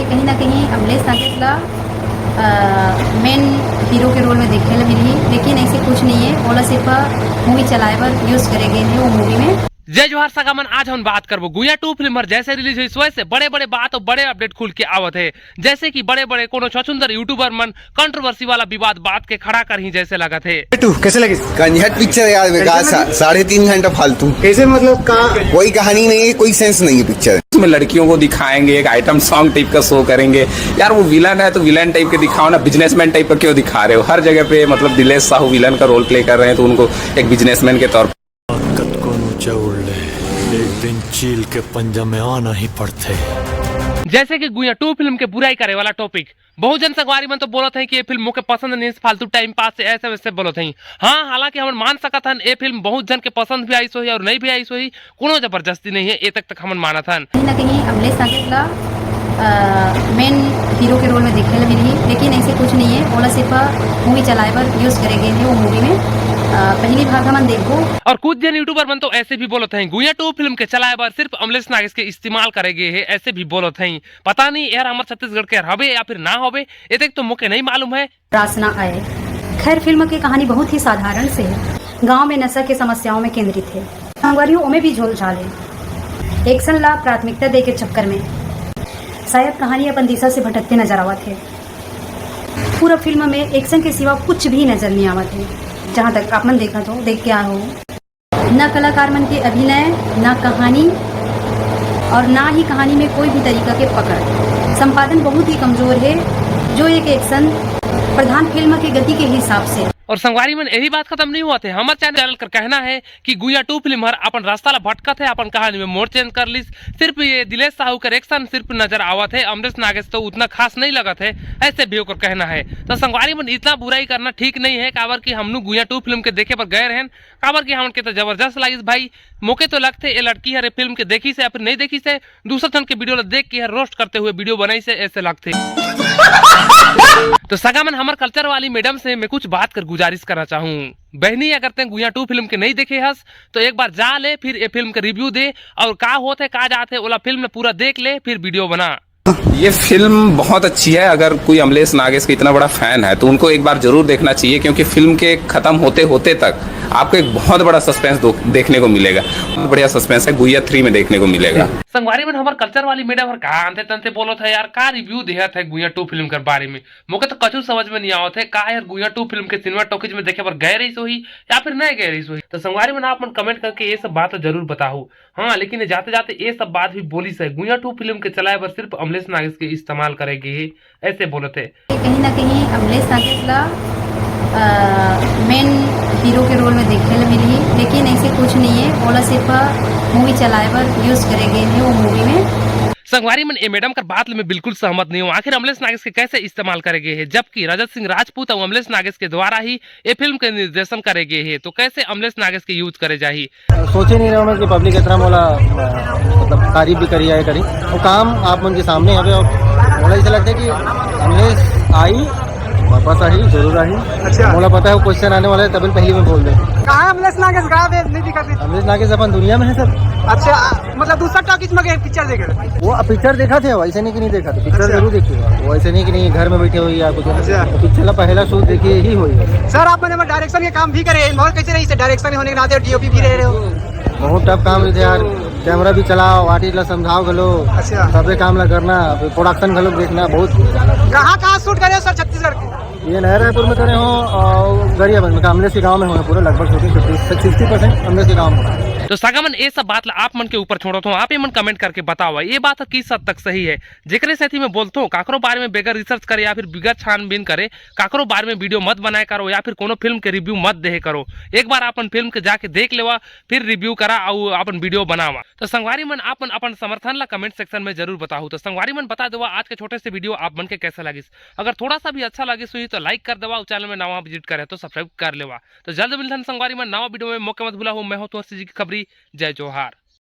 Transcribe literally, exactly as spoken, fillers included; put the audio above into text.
कहीं ना कहीं अमलेश नागेश ला मेन हीरो के रोल में देखे ला मिलही, लेकिन ऐसे कुछ नहीं है। ओला सिर्फ मूवी चलाए बर यूज करे गए हैं वो मूवी में। जय जोहार सगा मन, आज हम बात करबो गुइया टू फिल्म हर जैसे रिलीज हुई वैसे बड़े बड़े बात और बड़े अपडेट खुल के आवत है। जैसे कि बड़े बड़े कोनो छछुंदर यूट्यूबर मन कंट्रोवर्सी वाला विवाद बात के खड़ा करही जैसे लगत है। टू कैसे लगी? कंझट पिक्चर यार, बेकार सा, साढ़े तीन घंटा फालतू। कैसे, मतलब, कहाँ? कोई कहानी नहीं है, कोई सेंस नहीं है पिक्चर। इसमें लड़कियों को दिखाएंगे, एक आइटम सॉन्ग टाइप का शो करेंगे। यार, वो विलन है तो विलन टाइप के दिखाओ ना, बिजनेसमैन टाइप का क्यों दिखा रहे हो? हर जगह पे, मतलब, दिलेश साहू विलन का रोल प्ले कर रहे हैं, तो उनको एक बिजनेसमैन के तौर पर ताकत को ऊंचा उड़ ले, एक दिन चील के पंजा में आना ही पड़ते। जैसे कि गुइया टू फिल्म के बुराई करे वाला टॉपिक, बहुत जन संगवारी मन तो बोलत हैं कि ये फिल्म मोके पसंद नहीं है, फालतू टाइम पास है, ऐसे वैसे बोलत हैं। हाँ, हालांकि हमन मान सकत हन, ये फिल्म बहुत जन के पसंद भी आइस होही और नहीं भी आइस होही, कोनो जबरदस्ती नहीं है, ये तक तक हमन मानत हन। कहीं ना कहीं अमलेश नागेश ला मेन हीरो के रोल में देखे ला मिलही, लेकिन ऐसे कुछ नहीं है। ओला सिर्फ मूवी चलाए बर यूज करे गए हैं वो मूवी में। अ, पहली भाग हमन देखबो। और कुछ जन यूट्यूबर मन तो ऐसे भी बोलत हैं, गुइया टू फिल्म के चलाए बर सिर्फ अमलेश नागेश के इस्तेमाल करे गए हैं, ऐसे भी बोलत हैं। पता नहीं यार, हमर छत्तीसगढ़ के हवे या फिर ना हवे, ये तक तो मोके नहीं मालूम है। रास ना आए। खैर, फिल्म की कहानी बहुत ही साधारण से है, गांव में नशा के समस्याओं में केंद्रित है। संगवारी हो, ओमे भी झोल झाल है। एक्शन ला प्राथमिकता दे के चक्कर में शायद कहानी अपन दिशा से भटकते नजर आवत है। पूरा फिल्म में एक्शन के सिवा कुछ भी नजर नहीं आवत है। जहाँ तक आप मन देखत हो, देख के आए हो, ना कलाकार मन के अभिनय, ना कहानी और ना ही कहानी में कोई भी तरीका के पकड़। संपादन बहुत ही कमजोर है, जो एक एक्शन प्रधान फिल्म के गति के हिसाब से। और संगवारी मन, यही बात खत्म नहीं होवत है। हमर चैनल कर कहना है कि गुइया टू फिल्म हर अपन रास्ता ला भटकत है, अपन कहानी में मोड़ चेंज कर लिस। सिर्फ ये दिलेश साहू कर एक्शन सिर्फ नजर आवत है, अमरेश नागेश तो उतना खास नहीं लगत है, ऐसे भी ओकर कहना है। तो संगवारी मन, इतना बुराई करना ठीक नहीं है, काबर कि हमनू गुइया टू फिल्म के देखे बर गए रहन, काबर कि हमन के तो जबरदस्त लागिस भाई। मोके तो लगथे ये लड़की हर ये फिल्म के देखिस है या फिर नहीं देखिस है, दूसर झन के वीडियो ला देख के हर रोस्ट करते हुए वीडियो बनाइस है, ऐसे लगथे। तो सगा मन, हमर कल्चर वाली मैडम से मैं कुछ बात कर गुजारिश करना चाहूँ। बहनी, अगर तैं गुइया टू फिल्म के नहीं देखे हस, तो एक बार जा ले, फिर ये फिल्म के रिव्यू दे, और का होत है, का जात है, ओला फिल्म ला पूरा देख ले, फिर वीडियो बना। ये फिल्म बहुत अच्छी है। अगर कोई अमलेश नागेश का इतना बड़ा फैन है, तो उनको एक बार जरूर देखना चाहिए, क्योंकि फिल्म के खत्म होते होते तक आपको एक बहुत बड़ा सस्पेंस दो-, देखने को मिलेगा। बहुत बढ़िया सस्पेंस है, गुइया थ्री में देखने को मिलेगा। संगवारी मन, हमर कल्चर वाली मैडम हर का अंते तंते बोलत है यार, का रिव्यू देहत है गुइया टू फिल्म के बारे में। मोके तो कछु समझ में नहीं आवत है, का यार गुइया टू फिल्म के सिनेमा टॉकीज में देखे बर गए रहिस होही या फिर नहीं गए रहिस होही। तो संगवारी मन, आप मन कमेंट करके ये सब बात जरूर बताहू। हाँ, लेकिन ये जाते जाते ये सब बात भी बोलिस है, गुइया टू फिल्म के चलाए बर सिर्फ अमलेश नागेश के इस्तेमाल करे गए है, ऐसे बोलत है। कहीं ना कहीं अमलेश नागेश ला मेन हीरो के रोल में देखे ला मिलही, लेकिन ऐसे कुछ नहीं है। ओला सिर्फ मूवी चलाए बर यूज करे गए हैं वो मूवी में। संगवारी मन, ए मैडम कर बात ले मैं बिल्कुल सहमत नहीं हूँ। आखिर अमलेश नागेश के कैसे इस्तेमाल करे गए हैं, जबकि रजत सिंह राजपूत और अमलेश नागेश के द्वारा ही ये फिल्म के निर्देशन करे गए हैं, तो कैसे अमलेश नागेश के यूज करे जाही? सोचे नहीं रहे मैं कि पब्लिक इतना मोला, अ, मतलब, तारीफ भी करी, आए करी। वो काम आप मन के सामने हवे, और मोला ऐसा लगता है कि अमलेश आई, वापस आई, जरूर आई। अच्छा। मोला पता है वो क्वेश्चन आने वाला है, तभी पहले मैं बोल दे। कहाँ अमलेश नागेश गाँव में नहीं दिखा? अमलेश नागेश अपन दुनिया में है सर। अच्छा, मतलब दूसरा टॉकीज में गए पिक्चर देखे? वो पिक्चर देखा थे, वैसे नहीं कि नहीं देखा था, पिक्चर अच्छा। जरूर देखिए। वो ऐसे नहीं कि नहीं घर में बैठे हुए या कुछ। अच्छा। पिक्चर ला पहला शो देखिए ही हुई है। सर, आप मैंने डायरेक्शन के काम भी करे, माहौल कैसे रही से डायरेक्शन होने के नाते डीओपी भी रह रहे हो? बहुत टफ काम है यार, कैमरा भी चलाओ, आर्टिस्ट ला समझाओ घलो, अच्छा। सबे काम ला करना, फिर प्रोडक्शन घलो देखना बहुत। कहाँ कहाँ शूट करे हो सर छत्तीसगढ़ के? ये नया रायपुर में करे हो और गरियाबंद में, अमलेश के गांव में हो पूरा, लगभग सिक्सटी परसेंट अमलेश के गांव में। तो सगा मन, ये सब बात ला आप मन के ऊपर छोड़त हो, आप ये मन कमेंट करके बताओ, ये बात किस हद तक सही है। जेकरे सेती मैं बोलथों, काकरो बारे में बगैर रिसर्च करे या फिर बगैर छानबीन करे काकरो बारे में वीडियो मत बनाए करो या फिर कोनो फिल्म के रिव्यू मत देहे करो। एक बार अपन फिल्म के जाके देख लेवा, फिर रिव्यू करा अउ अपन वीडियो बनावा। तो संगवारी मन, आप मन अपन समर्थन ला कमेंट सेक्शन में जरूर बताहू। तो संगवारी मन, बता देवा आज के छोटे से वीडियो आप मन के कैसा लगिस। अगर थोड़ा सा भी अच्छा लगिस होही तो लाइक कर देवा, अउ चैनल में नवा विजिट करे तो सब्सक्राइब कर लेवा। तो जल्द मिलथन संगवारी मन नवा वीडियो में, मोके मत भुलाहू। मैं हूँ तुहर सीजी की खबरी। जय जोहार।